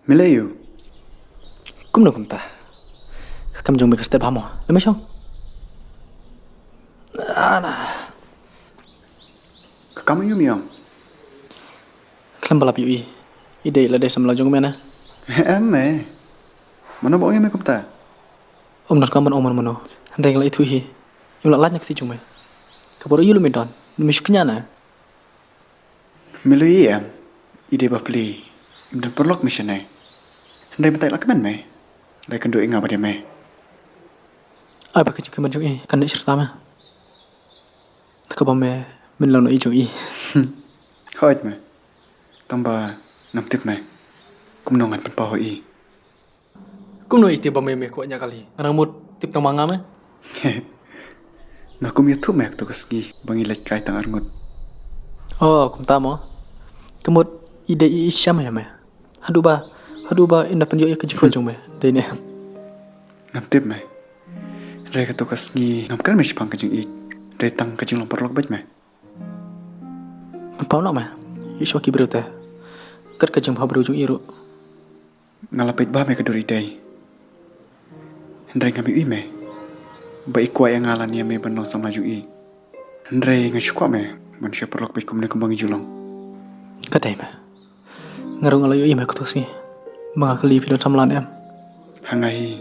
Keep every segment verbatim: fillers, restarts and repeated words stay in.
Me leh ïa u? Kumno kumta? Ka kam jong me ka stet bha mo. Leh me shong. Ana. Ka kam ïa u me ong? Khlem ba lap ïa u i. I dei la dei samla jong me na. Em me. Mano ba ong ïa me kumta? Ym don kam ban ong mano mano. Hynrei nga la ithuh hi. Im lah lait na kti jong me. Ka bor ïa u lum i don. Me shu kñia na. Me leh ïa em, i dei bapli, im don paralok me shane. Hynrei mynta i la kmen me, la kynduh ïa nga bad ïa me. Ai ba ka jingkmen jong i kan leh shirta me. Te kaba me, men long noh i jong i. Hooid me. Tang ba ngam tip me kumno ngan pynpaw ha i. Kumno iti ba me me kwah ñiah kali? Nga dang mut tip tang ma nga me. Nga kum ïathuh me ha kato ka sngi ba ngi leit kai tang arngut. Oh, kumta mo. Ka mut i dei i shisha me ïa me. Haduh ba, haduh ba in da pynïoh ïa ka jingkhuid jong me. Dei ne? Ngam tip me. Hynrei kato ka sngi ngam kren me shaphang ka jingïeit. Hynrei tang ka jinglong paralok beit me. Pynpaw noh me. Ïa shuwa ki briew te. Kat ka jingbha briew jong i ruh. Nga la peit bha me ka dur i dei. Hynrei ngam ïohi me ba i kwah ïa nga lane ïa me ban long samla jong i. Hynrei nga shu kwah me ban shu paralok beit kumne kumba ngi ju long. Ka dei me. Nga ruh nga la ïohi me kato sngi ba nga kylli phi don samla ne em. Ha nga hi,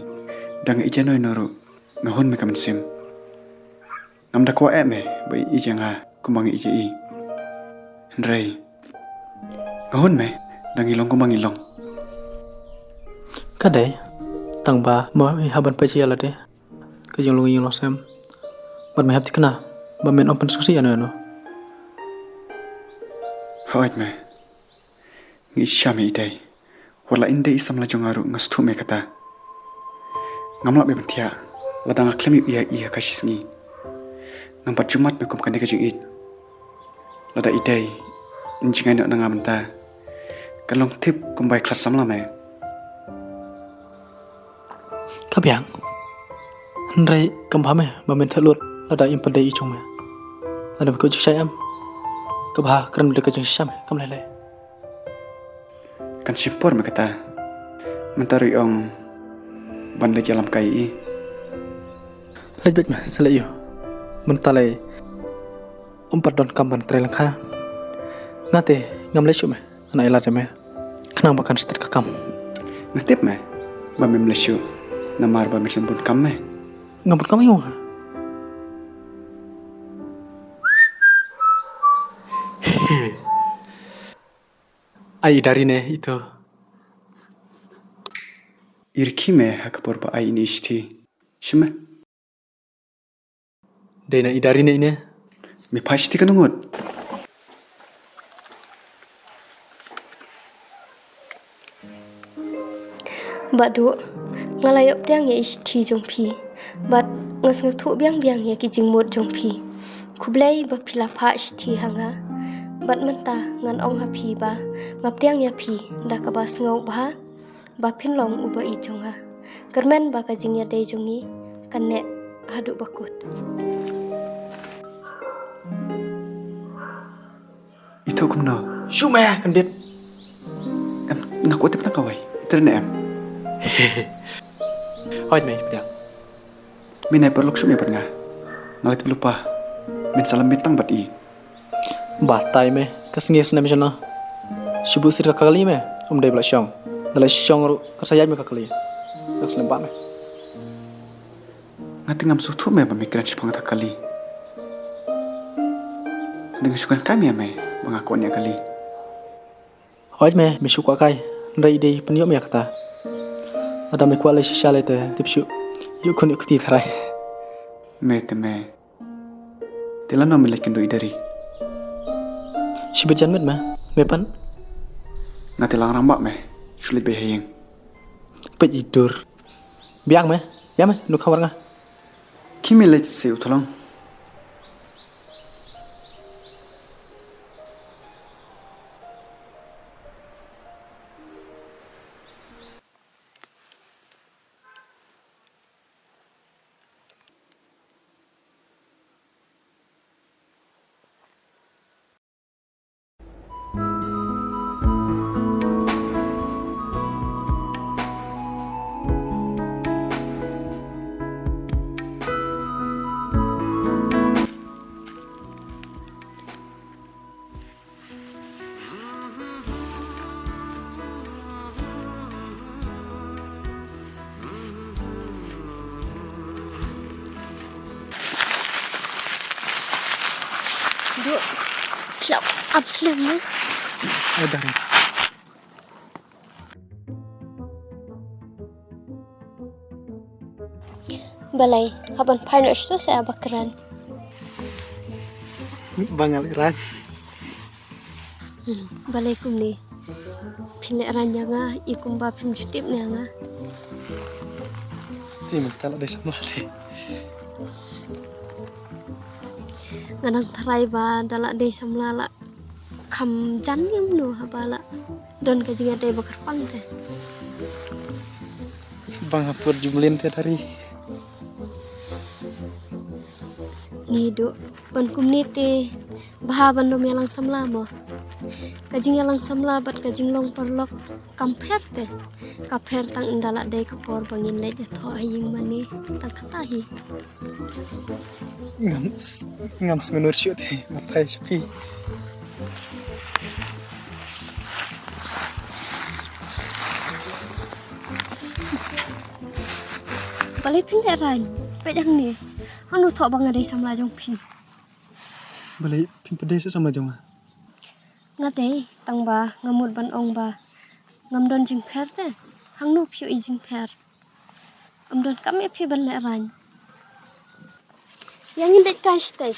da nga ïeit ïano ïano ruh, nga hun me ka mynsiem. Ngam da kwah eh me ba i ïeit ïa nga kumba nga ïeit ïa i. Hynrei nga hun me, da ngi long kumba ngi long. Ka dei, tang ba mo i hap ban peit ïa lade. Ka jinglong ïing long sem. Bad me hap thikna ba men ym pynsngewsih ïano ïano. Hooid me. Ngi shisha me i dei. Wat la in dei i samla jong nga ruh nga sngewthuh me kata. Ngam lah ban pynthiah lada nga khlem ïohi ïa i ha ka shi sngi. Ngam pat ju mad me kum kane ka jingïeit. Lada i dei in jngai noh na nga mynta, kan long tip kumba i khlad samla me. Ka biang. Hynrei kam bha me ba men theh lut lada im pat dei i jong me. Lada me kwah jingshisha em, ka bha kren da ka jingshisha me, kam lei lei. Kan shim por me kata. Mynta ruh i ong ban leit ïalam kai ïa i. Leit beit me, sa leit ïa u. Mynta lei um pat don kam ban trei lyngkha. Nga te ngam leit shuh me. Nga ai lad ïa me khnang ba kan stet ka kam. Nga tip me ba mem leit shuh namar ba me shem bun kam me. Ngam bun kam ïa u. Ai i dari ne ito. I rkhie me ha ka por ba ai ine i shithi. Shim me. Dei na i dari ne ine. Me phai shithi ka nungut. Bah Duh, nga la ïoh pdiang ïa i shithi jong phi. Bad nga sngewthuh biang biang ïa ki jingmut jong phi. Khublei ba phi la phah shithi ha nga. Bad mynta ngan ong ha phi ba nga pdiang ïa phi da kaba sngewbha ba phin long uba ïeit jong nga. Kyrmen ba ka jingïadei jong ngi kan neh haduh ba kut. Ito kumno? Shu me kan dit. Em, nga kwah tip na kawei. Ito ne em. Hoi me pdiang. Min ai paralok shu me bad nga. Nga la tip lypa. Min salam bintang bad i. Batai me, ka sngi snem shano. Shu buh sir ka kali me, um dei ba la shong. Da la shong ruh, ka sa ïaid me ka kali. Dak slem ba me. Nga te ngam sngewthuh me ba me kren shaphang kata ka kali. Nga shu kren kai me ïa me ba nga kwah ïa kali. Hooid me, me shu kwah kai. Hynrei i dei pynïoh me ïa kata. Lada me kwah lei shisha lei te tip shuh. Ïoh khun ïoh kti tharai. Me te me. Te lano me leit kynduh i Dari? Shibit janmiet me, me pan? Nga te lang rangbah me, shu leit beit ha ïing. Peit i dur. Biang me, ïa me, nuk khawar nga. Ki me leit se u thlong. Duh, phi la ap slem ne? Ai, Dari. Balei, hap ban phai noh shuh seh ba kren. Ba nga lehraiñ. Hmm, balei kumne? Phin lehraiñ ïa nga, i kumba phim ju tip ne ïa nga. Te mynta la dei samla te. Nga nang tharai ba da la dei samla la kham jan ïa mano haba la don ka jingïadei ba kyrpang te. Ba nga pur ju mlien te Dari. Ni Duh, ban kumne te bha ban ym ïalang samla mo. Ka jingïalang samla bad ka jinglong paralok kam pher te. Ka pher tang ynda la dei ka por ba ngin leit ïathoh ha ïing mane, tang kata hi. Ngam s-, ngam sngewnguh shuh te, nga phai sha phi. Balei phin lehraiñ? Peit hangne. Hangno thoh ba nga dei samla jong phi? Balei phim pat dei seh samla jong nga? Nga dei, tang ba nga mut ban ong ba ngam don jingpher te. Hangno phi ïohi jingpher? Ym don kam ïa phi ban lehraiñ. Ïa ngin dei kai shatei.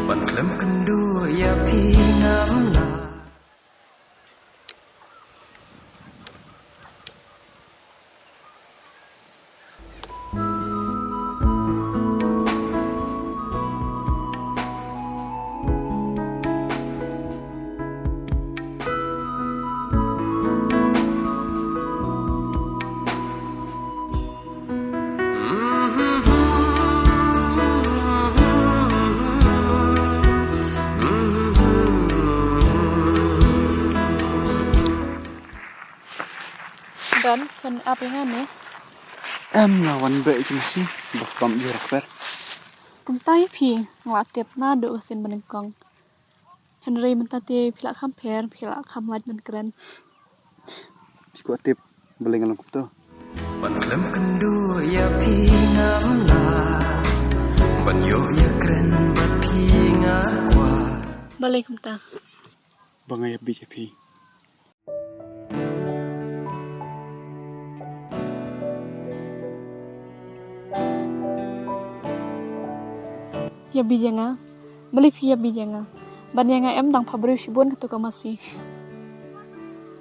Ban khlem kynduh ïa phi ngam lah. Don, phin ap ïa nga ne? Em, nga wan beh ïa ki masi ba bam ïa u rakper. Kumta ïa phi, nga la tip naduh ka sien ba nyngkong. Hynrei mynta te phi la kham pher, phi la kham lait ban kren. Phi kwah tip balei nga long kumto? Ban khlem kynduh ïa phi ngam lah, ban ïoh ïakren bad phi nga kwah. Balei kumta? Ba nga ïa bit ïa phi. Ïa bit ïa nga. Balei phi ïa bit ïa nga? Ban ïa nga em dang pha briew shibun kato ka masi.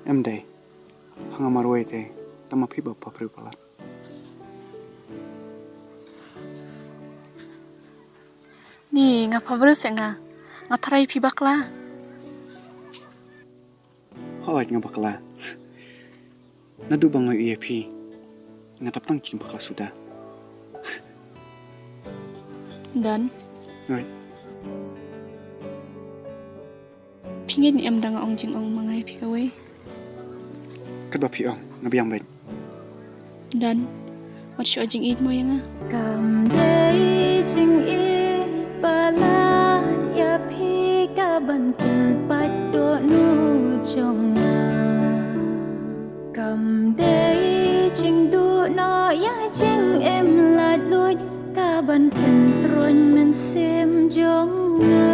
Em dei. Ha nga marwei te, tang ma phi ba pha briew palat. Ni, nga pha briew seh nga. Nga tharai phi bakla. Hooid, nga bakla. Naduh ba nga ïohi ïa phi, nga dap tang jingim bakla suda. Don. Hooid. Phi ngeit ne em da nga ong jingong ma nga ïa phi kawei? Katba phi ong, nga biang beit. Don, wat shu ai jingïeit mo ïa nga. Kam dei jingïeit palat ïa phi ka ban pynpait dohnud jong nga. Kam dei jingduh noh ïa jingim laitluid ka ban pyntroiñ mynsiem jong nga.